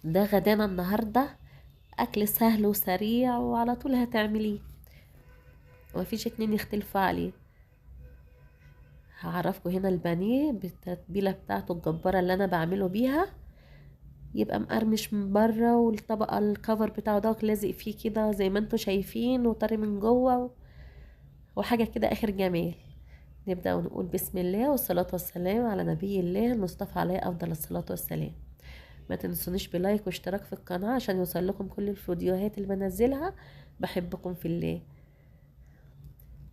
ده غدانا النهاردة، اكل سهل وسريع وعلى طول هتعمليه ومفيش اتنين يختلفوا عليه. هعرفكم هنا البانيه بالتتبيلة بتاعته الجبارة اللي انا بعمله بيها، يبقى مقرمش من بره والطبقة الكفر بتاعه ده لازق فيه كده زي ما انتوا شايفين، وطري من جوه وحاجة كده اخر جمال. نبدأ ونقول بسم الله والصلاة والسلام على نبي الله المصطفى عليه افضل الصلاة والسلام. ما تنسونيش بلايك واشتراك في القناة عشان يوصل لكم كل الفيديوهات اللي بنزلها. بحبكم في الله.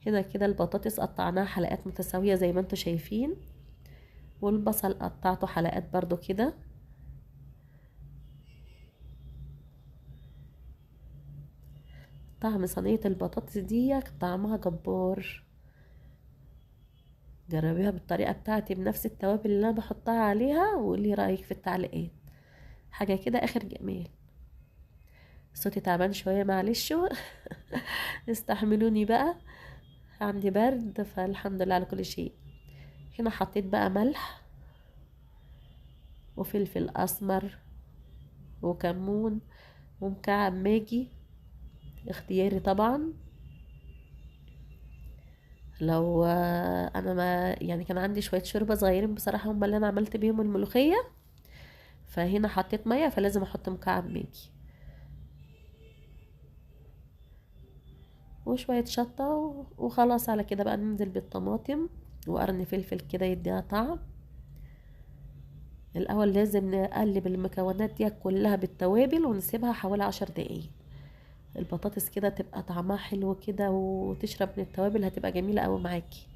هنا كده البطاطس قطعناها حلقات متساوية زي ما انتوا شايفين، والبصل قطعته حلقات برضو كده. طعم صينية البطاطس دي طعمها جبار، جربيها بالطريقة بتاعتي بنفس التوابل اللي انا بحطها عليها وقولي رأيك في التعليقات. حاجة كده اخر جمال. صوتي تعبان شوية معلش استحملوني بقى، عندي برد، فالحمد لله على كل شيء. هنا حطيت بقى ملح وفلفل اسمر وكمون ومكعب ماجي اختياري طبعا. لو انا ما يعني كان عندي شوية شوربة صغيرين بصراحة هم اللي انا عملت بيهم الملوخية، فهنا حطيت مية فلازم احط مكعب ماجي وشوية شطة وخلاص. على كده بقى ننزل بالطماطم وقرن فلفل كده يديها طعم. الاول لازم نقلب المكونات دي كلها بالتوابل ونسيبها حوالي 10 دقايق. البطاطس كده تبقى طعمها حلو كده وتشرب من التوابل، هتبقى جميلة قوي معاكي.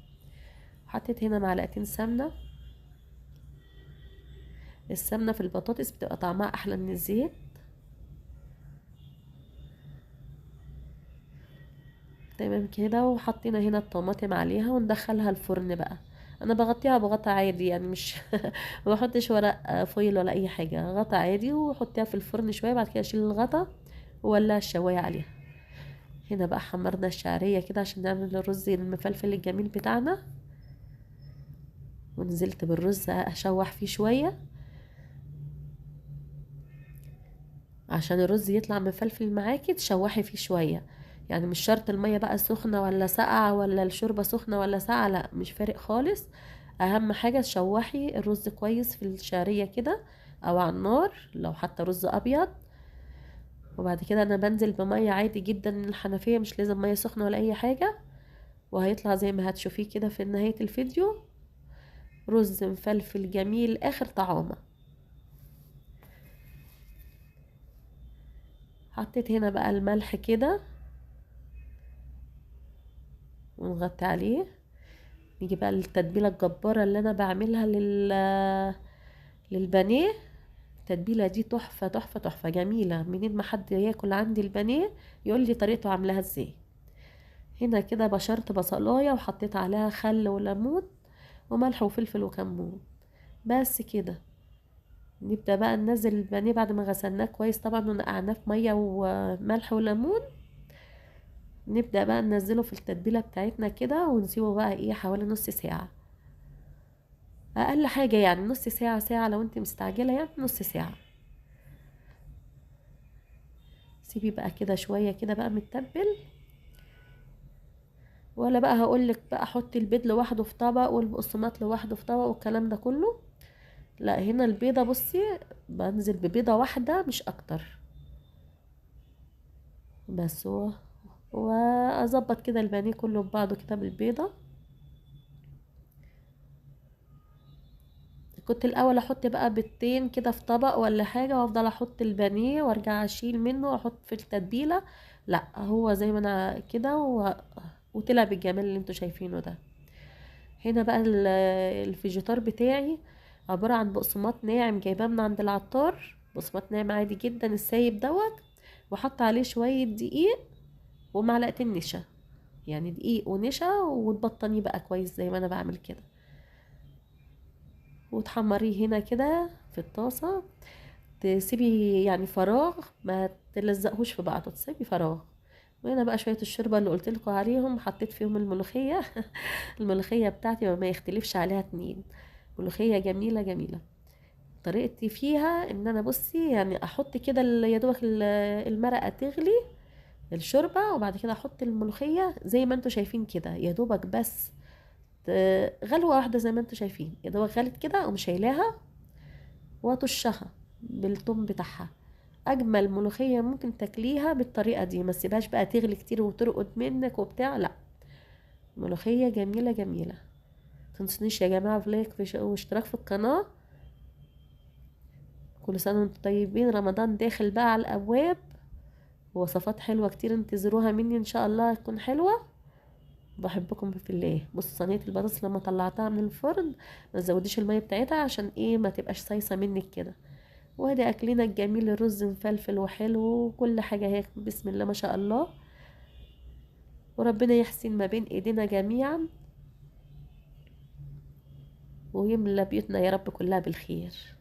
حطيت هنا معلقتين سمنة. السمنة في البطاطس بتبقى طعمها احلى من الزيت. تمام كده. وحطينا هنا الطماطم عليها وندخلها الفرن بقى. انا بغطيها بغطا عادي يعني، مش ما بحطش ورق فويل ولا اي حاجة، غطا عادي، وحطيها في الفرن شوية. بعد كده اشيل الغطا وولع الشوايه عليها. هنا بقى حمرنا الشعرية كده عشان نعمل الرز المفلفل الجميل بتاعنا، ونزلت بالرز اشوح فيه شوية عشان الرز يطلع مفلفل معاكي. تشوحي فيه شوية، يعني مش شرط المية بقى سخنة ولا ساقعه ولا الشوربة سخنة ولا ساقعه، لا مش فارق خالص. اهم حاجة تشوحي الرز كويس في الشعرية كده او على النار لو حتى رز ابيض. وبعد كده انا بنزل بميه عادي جدا من الحنفية، مش لازم مية سخنة ولا اي حاجة، وهيطلع زي ما هتشوفيه كده في نهاية الفيديو رز مفلفل جميل اخر طعامه. حطيت هنا بقى الملح كده ونغطي عليه. نيجي بقى للتتبيله الجبارة اللي انا بعملها للبانيه. التتبيله دي تحفة تحفة تحفة جميلة، منين ما حد ياكل عندي البانيه يقول لي طريقته عاملاها ازاي. هنا كده بشرت بصلايه وحطيت عليها خل وليمون وملح وفلفل وكمون بس كده. نبدا بقى ننزل البانيه بعد ما غسلناه كويس طبعا ونقعناه في مية وملح وليمون. نبدا بقى ننزله في التتبيله بتاعتنا كده ونسيبه بقى ايه حوالي نص ساعة اقل حاجة، يعني نص ساعة ساعة لو انت مستعجلة، يعني نص ساعة. سيبي بقى كده شوية كده بقى متبل. ولا بقى هقولك بقى حطي البيض لوحده في طبق والبقسماط لوحده في طبق والكلام ده كله، لا هنا البيضة بصي بنزل ببيضه واحدة مش اكتر بس، واظبط كده البانيه كله ببعضه كده بالبيضه. كنت الاول احط بقى بيضتين كده في طبق ولا حاجة وافضل احط البانيه وارجع اشيل منه واحط في التتبيله، لا هو زي ما انا كده وطلع بالجمال اللي انتوا شايفينه ده. هنا بقى الفيجيتار بتاعي عبارة عن بقسماط ناعم جايباه من عند العطار، بقسماط ناعم عادي جدا السايب دوت، وحط عليه شوية دقيق ومعلقتين نشا، يعني دقيق ونشا، وتبطنيه بقى كويس زي ما انا بعمل كده، وتحمريه هنا كده في الطاسه. تسيبي يعني فراغ، ما تلزقهوش في بعضه، تسيبي فراغ. وهنا بقى شوية الشوربة اللي قلت لكم عليهم حطيت فيهم الملوخية الملوخية بتاعتي ما يختلفش عليها اتنين، ملوخية جميلة جميلة. طريقتي فيها ان انا بصي يعني احط كده يا دوبك المرقه تغلي الشوربة، وبعد كده احط الملوخية زي ما انتوا شايفين كده، يا دوبك بس غلوه واحدة زي ما انتوا شايفين، يا دوبك غلت كده اقوم شايلاها واطشها بالثوم بتاعها. اجمل ملوخية ممكن تاكليها بالطريقة دي، ما تسيبهاش بقى تغلي كتير وترقد منك وبتاع، لا ملوخية جميلة جميلة. متنسونيش يا جماعة في لايك واشتراك في القناة. كل سنة وانتم طيبين، رمضان داخل بقى على الابواب، وصفات حلوة كتير انتظروها مني ان شاء الله تكون حلوة. بحبكم في الله. بصوا صينية البطاطس لما طلعتها من الفرن ما تزوديش المية بتاعتها عشان ايه ما تبقاش صيصه منك كده. وادي اكلنا الجميل، الرز مفلفل وحلو وكل حاجة هيك بسم الله ما شاء الله. وربنا يحسن ما بين ايدينا جميعا ويملى بيوتنا يا رب كلها بالخير.